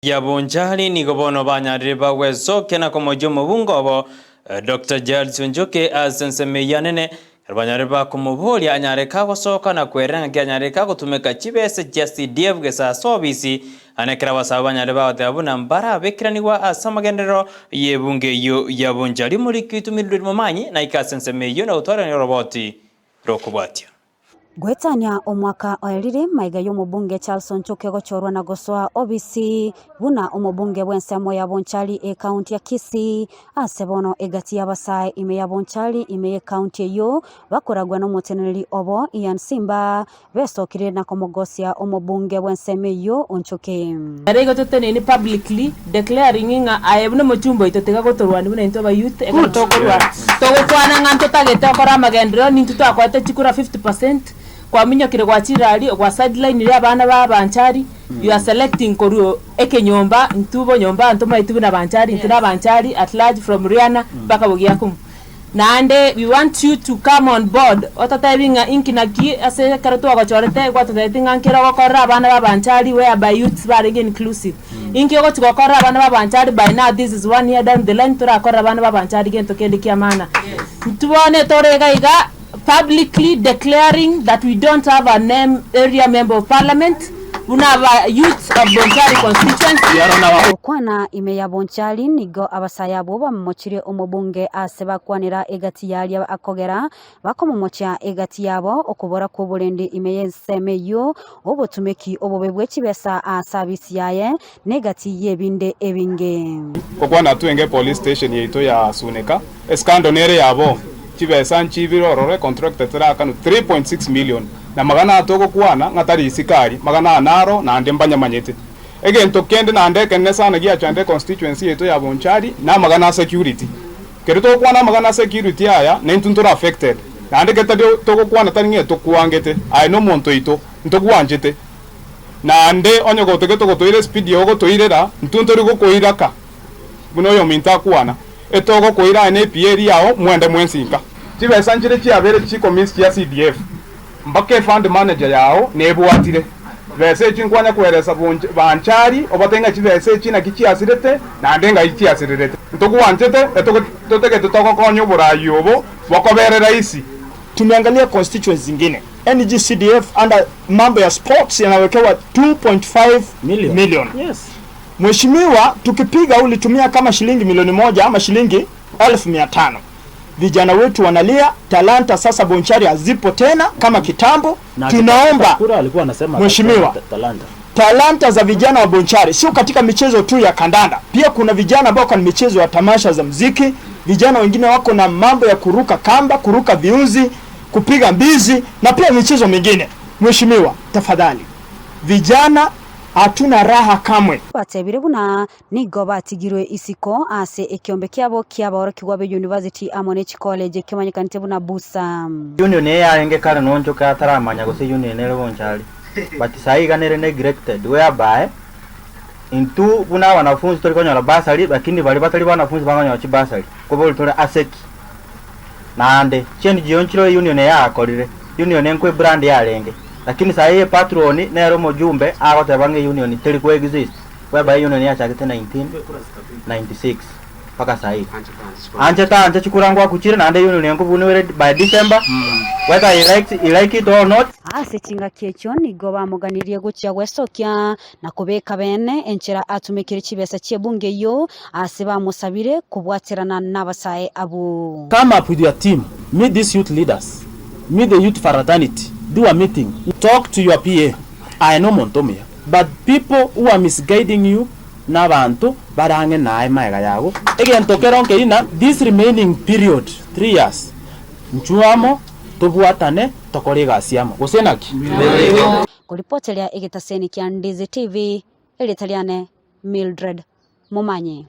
Ya Bonchari nigo bono banyarire bagwesokia na komochia omobunge obo Doctor Charles Onchoke ase ensemo eyio anene, ekero banyarire bakomoboria anyare kagosoka na kwerera ng'aki anyare kagotumeka chibese chia CDF gese ase obisi ane ekero abasabe banyarire bagoteba buna mbarabekeranigwa ase amagenderero y'ebunge eyio ya Bonchari. Omoriki oito Mildred Momanyi naike ase ensemo eyio na gotwarania oroboti rokobwatia. Goetania omwaka oerire, maiga y'omobunge Charles Onchoke gochorwa na gosoa obisi buna omobunge bw'ensemo ya Bonchari ekaunti ya Kisii, ase bono egati y'abasae ime ya Bonchari ime y'ekaunti eyio bakoragwa nomoteneneri obo Ian Simba besokire na komogosia omobunge bw'ensemo eyio Onchoke. Ere igo toteneine publicly declaring ng'a aye buna omochumba oito tiga gotorwania buna intwe aba youth ekero tokorwa togokwana ng'a ntotagete gokora amagenderero nintwe twakoete chikura 50 percent kwaminyokire gwachire aria gwa sidelinire abana ba abanchari you are selecting korwa ekenyomba intwe bonyomba ntomaeti buna abanchari intwe na abanchari at large from Riana mpaka Bogiakumu. Naende we want you to come on board ototebi ng'a inki naki ase ekero twagochorete gwatotebetie ng'a nkere ogokorera abana ba Abanchari whereby youths barenge inclusive. Inki ogochi gokorera abana ba Abanchari by now this is one year down the line torakorere abana ba Abanchari gento kende kia maana. Intwe bono etore iga iga publicly declaring that we don't have an area member of parliament buna aba youths of Bonchari constituency. Gokwana ime ya Bonchari nigo abasae abwo bamomochirie omobunge ase bakwanera egati y'aria akogera bakomomochia egati yabo okobora kw'oborendi ime y'ensemo eyio, obotumeki obobe bwe chibesa ase abisi yaye, na egati y'ebinde ebinge. Gokwana twenge police station yaito ya Suneka, escandal nere yabo, chibesa nchibire ororo econtractor terakanwe 3.6 million, na magana aya togokwana ng'a tari isiko aria, magana aya naro naende mbanyamanyete. Egento kende naende ekenene sana giachandire econstituency yaito ya Bonchari namagana a security. Kero togokwana amagana a security aya naintwe ntore affected, naende ekero tari togokwana tari ng'a etokwangete, aye nomonto oito, ntogwanchete. Naende onye gotagete gotoira espeed ogotoirera, intwe ntori gokoiraka buna oyominto akwana, etogokoira aye ne PA yao mwende mwensi nka. Chibesa nchire chiabeire chikomis chia CDF, mpaka efund manager yao nebwatire. Chibesa echi nkwanya koeresa banchari obatebie ng'a chibesa echi naki chiasirete naende ng'ai chiasirerete. Ntogwanchete totagete togokonya oborai obo bokobere rahisi. Tumeangalia constituency zingine NGCDF under mambo ya sports yanawekewa 2.5 million. Million. Yes. Mheshimiwa, tukipiga ulitumia kama shilingi milioni 1 ama shilingi 500,000. Vijana wetu wanalia, talanta sasa Bonchari hazipo tena kama kitambo. Na Tunaomba kura alikuwa anasema Mheshimiwa, talanta. Talanta za vijana wa Bonchari sio katika michezo tu ya kandanda, pia kuna vijana ambao wako na michezo ya tamasha za muziki, vijana wengine wako na mambo ya kuruka kamba, kuruka viunzi, kupiga mbizi na pia michezo mingine. Mheshimiwa, tafadhali, vijana hatuna raha kamwe. Batebire buna nigo batigirwe isiko ase ekiombe kiabo kiabaorokigwa be university amo ne chicollege ekemanyekanete buna busa. Union eye yarenge kare nonchoke ataramanya gose union ere Bonchari but sahi iga nere neglected whereby intwe buna abanafunzi tori konyora bursary lakini baria batari banafunzi bakonyora chibursary kobori tore ase ki? Naende chiNGO nchire union eye yakorire, union enkwe brand yarenge lakini sahi epatron nere omojumbe agoteba ng'a eunion teri ko exist whereby eunion yachagete 1996 mpaka sahi. Anche tanche chikura ngwakuchire naende eunion enkobunwere by December whether he likes, he like it or not. Ase chingaki echio nigo bamoganirie gochia gwesokia na kobeka bene enchera atumekire chibesa chi'ebunge eyio, ase bamosabire kobwaterana nabasae abwo. Come up with your team, meet these youth leaders, meet the youth fraternity, do a meeting, talk to your PA, aye nomonto omuya but people who are misguiding you nabanto bare ang'e naye magega yago, egento kero nkeri na this remaining period, 3 years, nchwo amo tobwatane tokore egasi amo, gose naki? Koripoteria egetaseni kia Ndizi TV, erieta riane Mildred Momanyi.